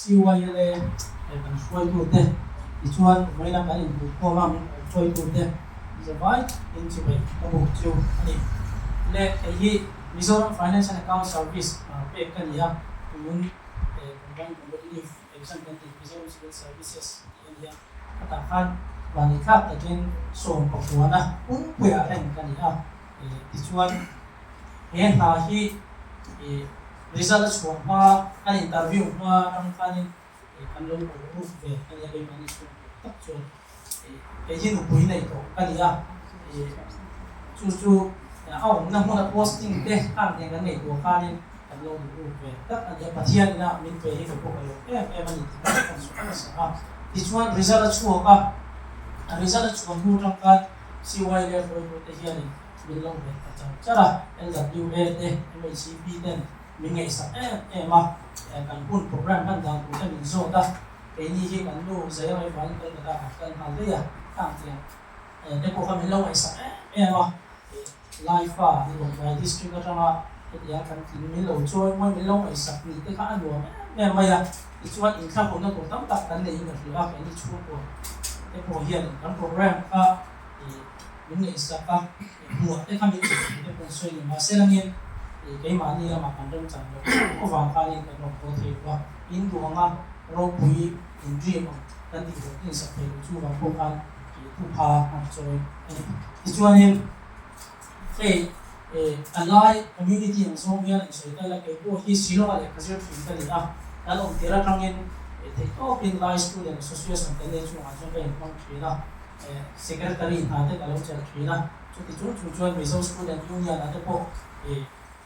CYLA kan hruaitute tichuan vawiina kan inhmuhkhawm a min hruaitute zavai in chibai ka buk chu a ni. Le hei hi Mizoram Finance and Account Service pek ka ni a, tun Combined Competitive Exam kan tih Mizoram Civil Services tih a ni a, khatah khan vanithlak takin sawm pakuana pumpuiah reng ka ni a, tichuan he hna hi result a chhuah hma an interview hma atang khanin kan lo awm ruk ve a nia keimahni chhung tur tak chuan kei hi nupui nei tawh ka ni a, chu chu a awmna hmuna posting te khang nen kan ngaihtuah khanin kan lo duh ruk ve tak a nia, Pathian ina min pe hi ka pawh ka lawm em em a ni tih kha kan sawi hmasa a, tichuan result a chhuak a, result a chhuah hnu atang khan CY leh hruaitute hianin min lo hmet ta char char a, LWA te, MHCP ten min ngaihsak em em a, kan hun program hman dan tur te min zawt a, keini hi kan nu Zairei vangin Kolkata kan kal nghal daih a, khang tiang te pawh kha min lo ngaihsak em em a, Laifa Lawngtlai District atanga hetiang kan tling min lo chawi mawi min lo ngaihsak ni te kha a nuam em em mai a, tichuan inthlahawmna tur tam tak kan neiin ka hria a, keini chhungkua te pawh hian kan program kha min ngaihsak a, hmuah te kha min chhuk thei te pawh an sawi ni. Mahse langin keimahni lamah kan remchan loh avang khanin kan rawn haw thei lo a, in duh anga ropui in dream ang kan tih hlawh te insak thei lo chu vang pawh khan thupha an chawi a ni. Tichuanin hei a lai community ang zawng hian an sawi tel a, kei pawh hi Shillong-a lehkha zir thin ka ni a, kan awm tir atangin theihtawpin Lai Student Association kan nei chungah chuan ka inhmang thin a. Secretary hna te ka lo chelh thin a, chuti chung chung chuan Mizo Student Union ah te pawh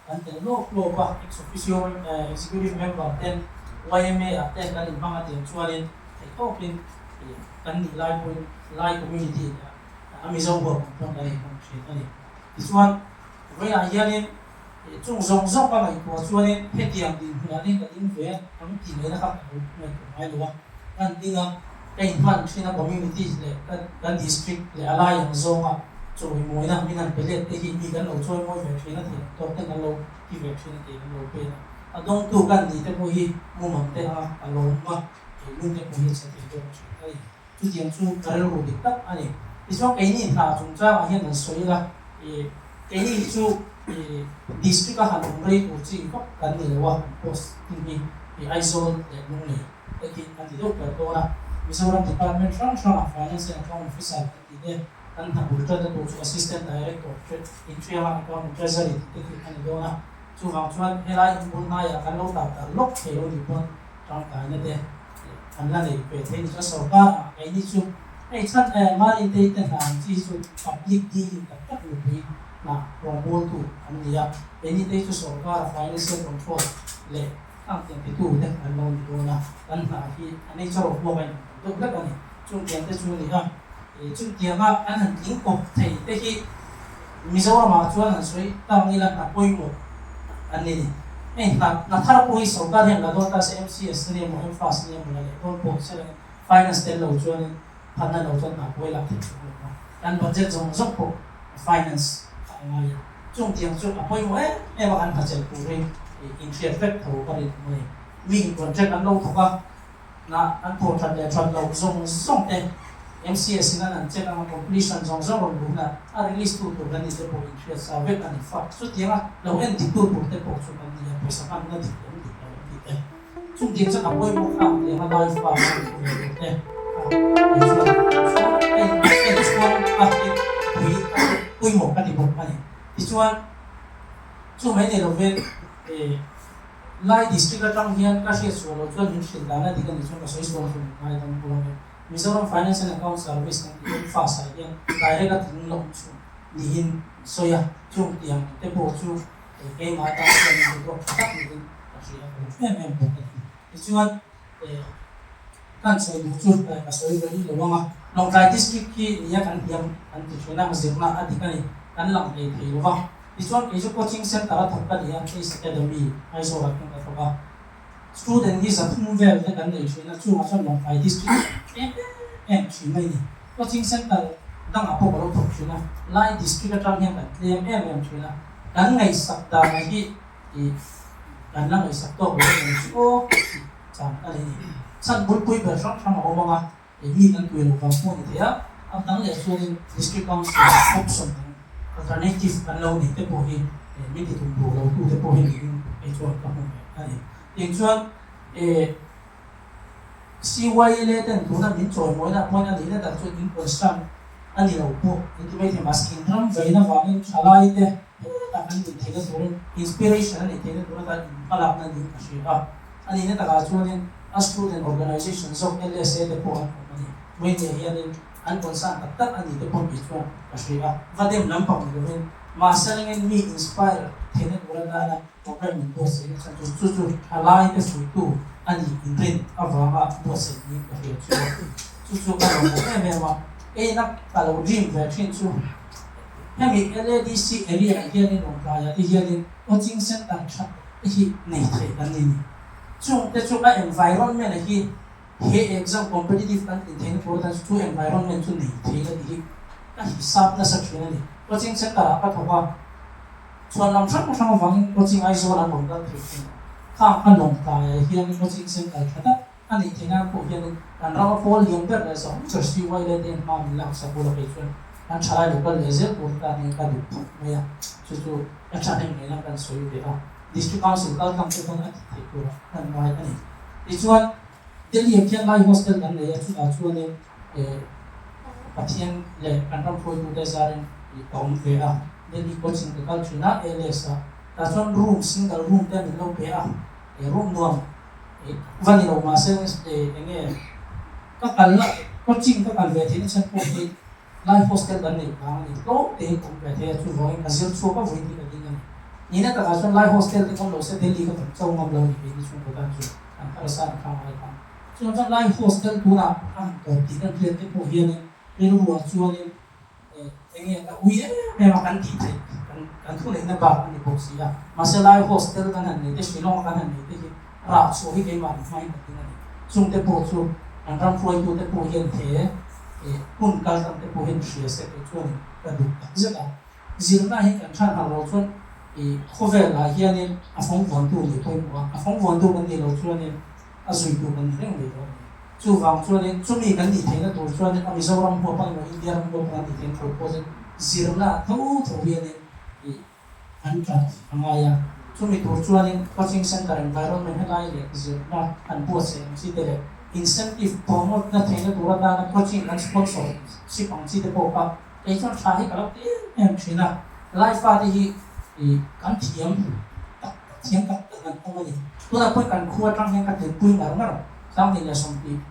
kan tel lawk lawk a, ex officio executive member ten yma ah te kan inhmang a tiang chuanin theih tawkin kan nih lai pawhin Lai community a Mizo huap ang chuan kan inhmang thin a ni. Tichuan vawiinah hianin chung zawng zawng ka ngaihtuah chuanin hetiang dinhmunah te hian ka ding ve ang tih ngaihna kha ka lo ngaihtuah ngai lo a, kan ding a. Ka inhman thin a community leh kan district leh a lai ang zawnga chawimawina min han pe let te hi mi kan lo chawimawi ve thin a thei ang tawk ten kan lo ti ve thin a tih kan lo pen a. A dawngtu kan ni te pawh hi mumang te anga a lawm a, keilun te pawh hi a chhe thei dawn thin a ni. Chutiang chu ka rilru dik tak a ni. Tichuan keini hna chungchangah hian han sawi ila, keini hi chu district a han awm rei tur chi vak kan ni lo a, an posting hi Aizawl leh Lunglei. Heti an ti deuh ber dawn a, Mizoram Department hrang hrangah Finance and Account Officer kan tih te, kan hna bul ṭanna tur chu Assistant Director Intrianga Account and Treasury tih te khi a ni dawn a. Chuvang chuan helai inbul hnaiah kan lo tar tar lawk thei lo nih pawn tangkaina te kan la nei ve thei ni chuan sorkar ah keini chu hei chhan eh Maritei te hna ang chi hi chu public dealing tak tak mipui hna rawngbawltu an ni a, keini te hi chu sorkar a financial control leh Khang tiang titu te an lo ni dawn a, kan hna hi a nature of work a inang tam deuh hlek a ni. Chung tiang te chu a ni a, chung tianga an han tling kawp thei te hi Mizoramah chuan an sawi tak nila hna pawimawh an ni ni. Hei hna hna thar pawh hi sorkar hian la dawn ta se MCS ni emaw MFAS ni emaw la leh dawn pawh se langin finance tel lo chuanin phatna lo chuan hna pawh i lak theih chuang lo a, kan budget zawng zawng pawh finance a ngai a. Chung tiang chu a pawimawh em em a kan hmachelh turin inhriat vek tho ka rin awm a ni. Mi in contract an lo thawk a, na an thawh that leh that loh zawng zawng te MCS in an han check ang a, completion zawng zawng rawn luh hunah a release tu tur kan ni te pawh inhriat sa vek a ni. Fak chutiang a lo en dik tu tur te pawh chu kan ni a, pawisa hmanna dik leh dik lo an tih te. Chung tiang chuan a pawimawh kha ang tiang a life pa a ni ve tur te kha kei chuan a en chhuang a en pui a pawimawh ka ti bawk a ni. Tichuan chu mai nei lovin Lai district atang hian ka hriat sual loh chuan min hrilh dan a dik a nih chuan ka sawi sual a hrilh ngai dang pawh ang e. Mizoram Finance and Account Service kan tih hian fast ah hian direct a tling loh chu niin an sawi a, chung tiang te pawh chu Keimah tan chuan in hmuh tha tak niin ka hria a lawm em em bawk a ni. Tichuan kan sawi duh chu ka sawi ve rih lo ang a, Lawngtlai District hi nia kan hniam kan ti thin a, zirna a dik a ni, kan lang hlei thei lo va. Tichuan kei chu coaching center a thawk ka ni a, Ace Academy Aizawl ah khian ka thawk a. Student hi 300 vel te kan nei thin a, chungah chuan Lawngtlai District em em thin mai a ni. Coaching center dangah pawh ka lo thawk thin a, Lai District atang hian kan tlem em em thin a, kan ngaihsak dan hi ih kan la ngaihsak tawk lo em chu aw tih chan a ni. Chhan bulpui ber hrang hrang a awm ang a, eng mi kan tui loh vang pawh a ni thei a, a dang leh chuanin District Council option dang alternative kan lo neih te pawh hi min ti tum duh lo tu te pawh hi niin kei chuan ka hmu ve a ni. Tiang chuan CYLA ten tuna min chawimawina pawn a nihna tak chu in concern a ni lo pawh in ti maithei mahse in ram veina vangin thalai te hetah kan din theihna turin inspiration a nih theihna tur atan in hmalakna niin ka hria a. A nihna takah chuanin a student organization zawk LSA te pawh an awm a ni. Vawinia hianin an concern tak tak a ni te pawh tih chuan ka hria a. Va dem lampang ni lovin mahse rengin mi inspire theihna tur atana Program min buatsaih na chhan chu chu chu thalai te fuihtu a nih inrin avanga buatsaih niin ka hria chu chu chu ka lo hmu em em a, keina ka lo dream ve thin chu hemi LADC area ah hianin Lawngtlaiah te hianin coaching center tha te hi nei thei kan ni ni. Chung te chu a environment a hi he exam competitive kan tin theihna tur atan chu environment chu nei thei la tih hi ka hisap nasa thin a ni. Coaching center ah ka thawk a. Chhuan lam hrang hrang avangin coaching Aizawl an rawn kal thei thin a, khang kha Lawngtlaiah hianin coaching center tha tak a neih theih nan pawh hianin kan rama pawl lian ber leh zahawm ber CY leh te hma min lak sak bula kei chuan kan thalai lo kal leh zel tur tan hian ka duh khawp mai a, chu chu ka thahnem ngei nan kan sawi ve a, District Council kal tlang te pawn a tih theih turah kan ngai a ni. Tichuan Delhi ah khian Lai Hostel kan nei a, chutah chuanin Pathian leh kan ram hruaitute zarin ka awm ve a, Delhi coaching ka kal thin a, ALS ah tah chuan room single room te min lo pe a, room nuam va ni lo mahse eng nge ka kal na coaching ka kal ve theihna chhan pawh hi Lai hostel kan neih vang a ni tlawm te hi ka awm ve thei a, chuvangin ka zir chhuak a vawi tih ka ding a ni. Nihna takah chuan Lai hostel te kawm lo se Delhi ka tam cho ngam lo a ni keini chhungkaw tan chu kan harsa an thlang ngai kha. Chuan chuan Lai hostel tunah a han tawp tih kan hriat te pawh hianin rilruah chuanin eng nge ka ui em em a kan tih theih kan thu neihna bak a ni bawk si a. Mahse Lai hostel kan han nei te Shillong a kan han nei te hi rah chhuah hi keimahni hmain ka ding a ni. Chungte pawh chu kan ram hruaitute pawh hian he hun kal tam te pawh hian hria se kei chuanin ka duh tak zet a. Zirna hi kan than harh lo chuan i khawvel ah hianin a fawng vuantu nih pawimawh a, a fawng vuantu kan nih loh chuanin a zuitu kan ni reng mai dawn a ni. Chuvang chuanin chumi kan nih theihna tur chuanin a Mizoram huap ang emaw India ram huap ang a nih theihna tur pawh chuan zirna tho tho hianin i an tat a ngai a. Chumi tur chuanin coaching center environment helai leh zirna an buatsaih ang chi te leh incentive promote na theihna tur atana coaching an sponsor ship ang chi te pawh kha kei chuan tha hi ka lo ti em em thin a. Lai fate hi kan thiam tak tak thiam tak tak an awm a ni. Tunah pawh kan khua atang hian ka tlinpui ngar ngar a, sanghnih leh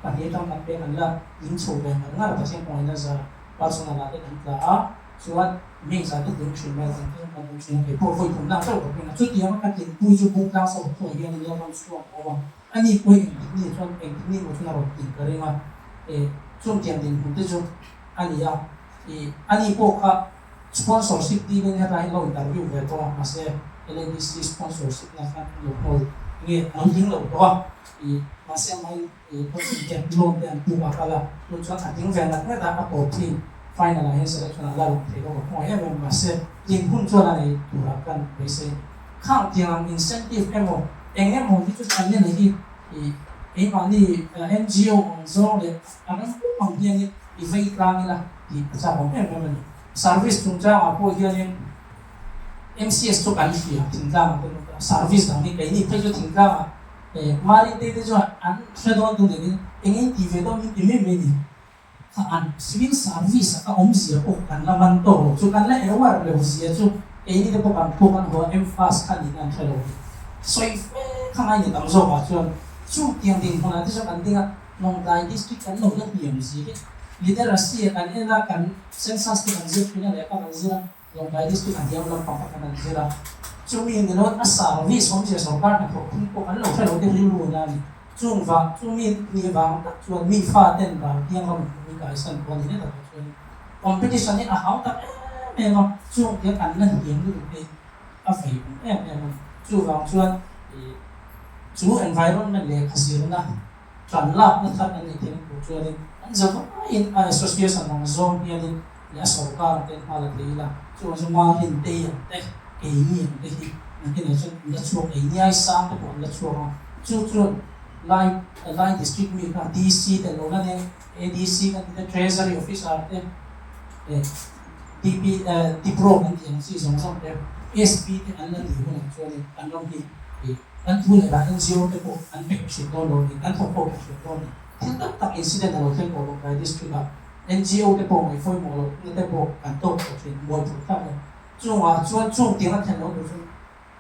22 atang kan pek an la tling chho ve ngar ngar a, Pathian kawngin a zar personal ah te kan tla a. Chuan mi zah te tling thin mai a, kan tling kan awm thin a, kei pawh vawi thum lak chauh ka tling a, chutianga ka tlingpui chu buk tlang sa thuai hian in lalram chhuak a awm a, ani pawh hi engtik ni chuan engtik ni maw chuan a rawn tling ka ring a, e chungtiang dinhmun te chu a ni a, e ani pawh kha sponsorship dilin hetlai hi lo interview ve tawh a, mahse LADC sponsorship na khan an lo hnawl nge a lo tling lo tawh a, e mahse amahin I coaching te loan te an puk a kal a, tun chuan a ding ve ngat ngat a, a tawp thin. Final ah hian selection a la lang thei lo ka khawngaih em em mahse tlin hun chuan a nei turah kan beisei. Khang tiang ang incentive emaw eng emaw hi chu channel hi i keimahni NGO ang zawng leh a ram pum ang hianin i vei tlang ila tih a chak awm em em a ni. Service chungchangah pawh hianin MCS chu kan hria thingtlang ang te service dang hi keini phei chu thingtlangah Mari te te chuan an hre dawn tu niin eng eng ti ve dawn min ti mai mai ni. Kha an civil service a ka awm zia pawh kan la man tawk lo chu kan la aware lo zia chu keini te pawh kan puk an haw emphas kha niin an hre lo ni. Sawi fe kha ngai ni tam zawkah chuan chutiang dinhmunah te chuan kan ding a, Lawngtlai district kan lo la hniam zia hi literacy a kan en a, kan census te kan zir thin a lehkha kan zir a, Lawngtlai District a hniam lampang kha kan han zir a, chumi ni lo a service awmzia sorkar hnathawh phung pawh kan lo hre lo te rilru na a ni. Chung vang, chumi ni vang tak chuan mi fa ten ral piang ram hmuh in kaisan pawh a ni hle takah chuan competition hi a hau tak em em a, chung tiang an la hniam lutuk hi a vei awm em em a ni. Chuvang chuan chu environment lehkha zirna tan lakna thar an neih theihna tur chuanin an zavaiin a association ang zawng hianin leh a sorkar ten hma la thei ila, chuan chu Marin tei ang te, keini ang te hi nakinah chuan an la chhuak, ei niai sang te pawh an la chhuak ang. Chu chuan Lai Lai District mi kha DC te an lo la nia, ADC kan tih te, Treasury Officer te, DP Dipro kan tih ang chi zawng zawng te, SP te an la nih hunah chuanin kan ram hi kan thu leh lah NGO te pawh an pek hrih dawn lo a ni, kan thawk ho pek hrih dawn a ni. Thil tak tak incident a lo thleng tawh Lawngtlai District ah NGO te pawh ngaihpawimawh loh na te pawh kan tawk tawh thin, mualphur thlak lo. Chungah chuan chung tiang a thlen lo tur chuan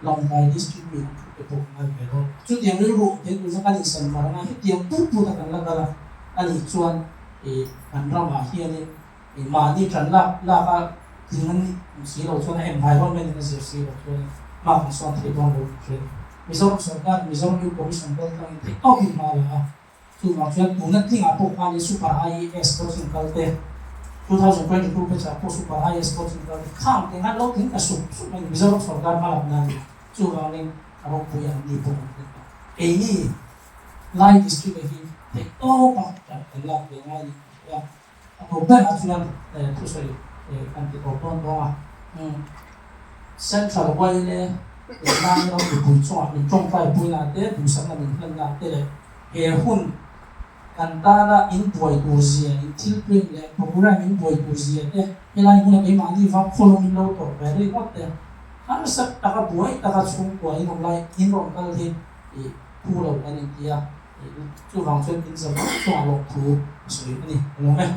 Lawngtlai District mi an thut te pawh ka ngai ve dawn. Chutiang rilru awm thei tur chuan kan insem var anga hetiang put put a kan la kal a, a nih chuan ih kan ramah hianin ih mahni tan lak lak a tling an nih awm si lo chuan a environment in a zir si lo chuanin hma kan sawn thei dawn lo tih hria a ni. Mizoram sorkar Mizoram Youth Commission kal tlangin theihtawpin hma a la a. Chuvang chuan tuna tlingah pawh khanin Super IAS coaching kal te, 2022 batch ah pawh Super IAS coaching kal te khang te khan lo tling ta sup sup mai ni. Mizoram sorkar hmalak nan chuvangin a ropui an ni pawh an tling ta. Keini Lai district ah hi theih tawp a kan kan lak ve ngai ni ka hria. A tawp berah chuan thusawi kan ti tawp dawn dawn a. Central YLA leh Lai ram mipui chungah min tawngtai puina te, duhsakna min hlanna te leh He hun kan tana in buai tur zia, in thil print leh program in buai tur zia te, helai hmuna keimahni vang khawlawm in lo tawrh ve rih ngawt te, harsa taka buai taka chhungkua in awm lai in rawn kal hi ih phu lo kan inti a, chuvang chuan in zam vak chungah lawmthu a sawi a ni. Ka lawm e.